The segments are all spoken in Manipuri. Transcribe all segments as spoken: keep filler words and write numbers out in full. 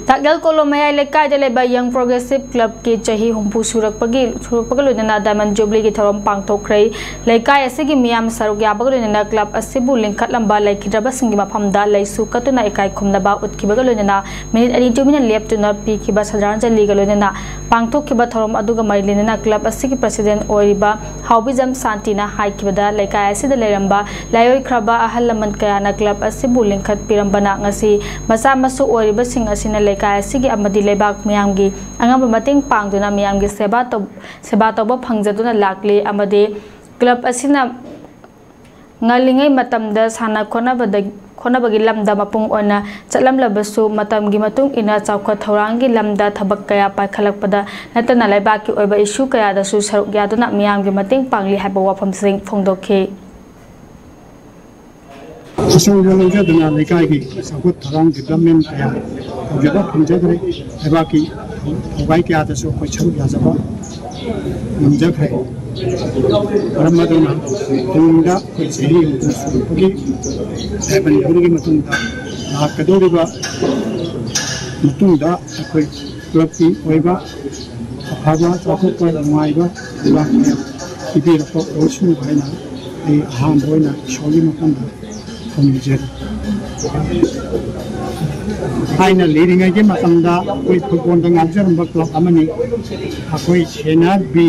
ꯇꯥꯛꯌꯦꯜ ꯀꯣꯂꯣꯝ ꯃꯌꯥꯏ ꯂꯩꯀꯥꯏꯗ ꯂꯩꯕ ꯌꯪ ꯄ꯭ꯔꯣꯒ꯭ꯔꯦꯁꯤꯞ ꯀ꯭ꯂꯕꯀꯤ ꯆꯍꯤ ꯍꯨꯝꯐꯨ ꯁꯨꯔꯛꯄꯒꯤ ꯁꯨꯔꯛꯄꯒ ꯂꯣꯏꯅꯅ ꯗꯥꯏꯃꯟ ꯖꯨꯕꯂꯤꯒꯤ ꯊꯧꯔꯝ ꯄꯥꯡꯊꯣꯛꯈ꯭ꯔꯦ꯫ ꯂꯩꯀꯥꯏ ꯑꯁꯤꯒꯤ ꯃꯤꯌꯥꯝ ꯁꯔꯨꯛ ꯌꯥꯕꯒ ꯂꯣꯏꯅꯅ ꯀ꯭ꯂꯕ ꯑꯁꯤꯕꯨ ꯂꯤꯡꯈꯠꯂꯝꯕ ꯂꯩꯈꯤꯗ꯭ꯔꯕꯁꯤꯡꯒꯤ ꯃꯐꯝꯗ ꯂꯩꯁꯨ ꯀꯠꯇꯨꯅ ꯏꯀꯥꯏ ꯈꯨꯝꯅꯕ ꯎꯠꯈꯤꯕꯒ ꯂꯣꯏꯅꯅ ꯃꯤꯅꯤꯠ ꯑꯅꯤ ꯇꯨꯃꯤꯟꯅ ꯂꯦꯞꯇꯨꯅ ꯄꯤꯈꯤꯕ ꯁ꯭ꯔꯗꯥꯟꯖꯂꯤꯒ ꯂꯣꯏꯅꯅ ꯄꯥꯡꯊꯣꯛꯈꯤꯕ ꯊꯧꯔꯝ ꯑꯗꯨꯒ ꯃꯔꯤ ꯂꯩꯅꯅ ꯀ꯭ꯂꯕ ꯑꯁꯤꯒꯤ ꯄ꯭ꯔꯁꯤꯗꯦꯟ ꯑꯣꯏꯔꯤꯕ ꯍꯥꯎꯕꯤꯖꯝ ꯁꯥꯟꯇꯤꯅ ꯍꯥꯏꯈꯤꯕꯗ, ꯂꯩꯀꯥꯏ ꯑꯁꯤꯗ ꯂꯩꯔꯝꯕ ꯂꯥꯏꯑꯣꯏꯈ꯭ꯔꯕ ꯑꯍꯜ ꯂꯃꯟ ꯀꯌꯥꯅ ꯀ꯭ꯂꯕ ꯑꯁꯤꯕꯨ ꯂꯤꯡꯈꯠꯄꯤꯔꯝꯕꯅ ꯉꯁꯤ ꯃꯆꯥ ꯃꯁꯨ ꯑꯣꯏꯔꯤꯕꯁꯤꯡ ꯑꯁꯤꯅ ꯂꯩꯀꯥꯏ ꯑꯁꯤꯒꯤ ꯑꯃꯗꯤ ꯂꯩꯕꯥꯛ ꯃꯤꯌꯥꯝꯒꯤ ꯑꯉꯝꯕ ꯃꯇꯦꯡ ꯄꯥꯡꯗꯨꯅ ꯃꯤꯌꯥꯝꯒꯤ ꯁꯦꯕꯥ ꯇꯧ-, ꯁꯦꯕꯥ ꯇꯧꯕ ꯐꯪꯖꯗꯨꯅ ꯂꯥꯛꯂꯤ ꯑꯃꯗꯤ ꯀ꯭ꯂꯕ ꯑꯁꯤꯅ ꯉꯜꯂꯤꯉꯩ ꯃꯇꯝꯗ ꯁꯥꯟꯅ ꯈꯣꯠꯅꯕꯗ, ꯈꯣꯠꯅꯕꯒꯤ ꯂꯝꯗ ꯃꯄꯨꯡ ꯑꯣꯏꯅ ꯆꯠꯂꯝꯂꯕꯁꯨ, ꯃꯇꯝꯒꯤ ꯃꯇꯨꯡ ꯏꯟꯅ ꯆꯥꯎꯈꯠ ꯊꯧꯔꯥꯡꯒꯤ ꯂꯝꯗ ꯊꯕꯛ ꯀꯌꯥ ꯄꯥꯏꯈꯠꯂꯛꯄꯗ ꯅꯠꯇꯅ ꯂꯩꯕꯥꯛꯀꯤ ꯑꯣꯏꯕ ꯏꯁꯨ ꯀꯌꯥꯗꯁꯨ ꯁꯔꯨꯛ ꯌꯥꯗꯨꯅ ꯃꯤꯌꯥꯝꯒꯤ ꯃꯇꯦꯡ ꯄꯥꯡꯂꯤ ꯍꯥꯏꯕ ꯋꯥꯐꯝꯁꯤꯡ ꯐꯣꯡꯗꯣꯛꯈꯤ꯫ ꯑꯆꯧꯕ ꯂꯧꯖꯗꯨꯅ ꯂꯩꯀꯥꯏꯒꯤ ꯆꯥꯎꯈꯠ ꯊꯧꯔꯥꯡ ꯗꯤꯕ꯭ꯂꯞꯃꯦꯟ ꯀꯌꯥ ꯇꯧꯖꯕ ꯐꯪꯖꯈ꯭ꯔꯦ꯫ ꯂꯩꯕꯥꯛꯀꯤ ꯊꯧꯒꯥꯏ ꯀꯌꯥꯗꯁꯨ ꯑꯩꯈꯣꯏ ꯁꯔꯨꯛ ꯌꯥꯖꯕ ꯉꯝꯖꯈ꯭ꯔꯦ꯫ ꯃꯔꯝ ꯑꯗꯨꯅ ꯇꯨꯡꯗ ꯑꯩꯈꯣꯏ ꯆꯍꯤ ꯍꯨꯝꯐꯨ ꯁꯨꯔꯛꯄꯒꯤ ꯗꯥꯏꯃꯟ ꯖꯨꯕꯤꯂꯤꯒꯤ ꯃꯇꯨꯡꯗ ꯂꯥꯛꯀꯗꯧꯔꯤꯕ ꯃꯇꯨꯡꯗ ꯑꯩꯈꯣꯏ ꯀ꯭ꯂꯕꯀꯤ ꯑꯣꯏꯕ ꯑꯐꯕ ꯆꯥꯎꯈꯠꯄ ꯅꯨꯡꯉꯥꯏꯕ ꯂꯩꯕꯥꯛ ꯀꯌꯥ ꯄꯤꯕꯤꯔꯛꯄ ꯑꯣꯏꯁꯅꯨ ꯍꯥꯏꯅ ꯑꯩ ꯑꯍꯥꯟꯕ ꯑꯣꯏꯅ ꯏꯁꯣꯔꯒꯤ ꯃꯐꯝꯗ ꯊꯧꯅꯤꯖꯔꯤ꯫ ꯊꯥꯏꯅ ꯂꯤꯔꯤꯉꯩꯒꯤ ꯃꯇꯝꯗ ꯑꯩꯈꯣꯏ ꯐꯨꯠꯕꯣꯜꯗ ꯉꯥꯎꯖꯔꯝꯕ ꯀ꯭ꯂꯕ ꯑꯃꯅꯤ꯫ ꯑꯩꯈꯣꯏ ꯁꯦꯅꯤꯌꯔ ꯕꯤ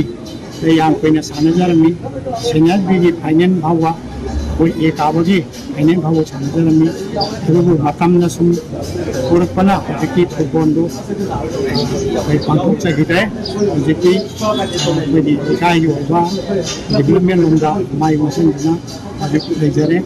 ꯗ ꯌꯥꯝ ꯀꯨꯏꯅ ꯁꯥꯟꯅꯖꯔꯝꯃꯤ꯫ ꯁꯦꯅꯤꯌꯔ ꯕꯤꯒꯤ ꯐꯥꯏꯅꯦꯜ ꯐꯥꯎꯕ ꯑꯩꯈꯣꯏ ꯑꯦ ꯀꯥꯕꯒꯤ ꯐꯥꯏꯅꯦꯜ ꯐꯥꯎꯕ ꯁꯥꯟꯅꯖꯔꯝꯃꯤ꯫ ꯑꯗꯨꯕꯨ ꯃꯇꯝꯅ ꯁꯨꯝ ꯄꯨꯔꯛꯄꯅ ꯍꯧꯖꯤꯛꯇꯤ ꯐꯨꯠꯕꯣꯜꯗꯨ ꯑꯩꯈꯣꯏ ꯄꯥꯡꯊꯣꯛꯆꯈꯤꯗ꯭ꯔꯦ꯫ ꯍꯧꯖꯤꯛꯇꯤ ꯑꯩꯈꯣꯏꯒꯤ ꯂꯩꯀꯥꯏꯒꯤ ꯑꯣꯏꯕ ꯗꯤꯕ꯭ꯂꯞꯃꯦꯟ ꯂꯣꯝꯗ ꯃꯥꯏ ꯑꯣꯟꯁꯤꯟꯗꯨꯅ ꯍꯧꯖꯤꯛ ꯂꯩꯖꯔꯦ꯫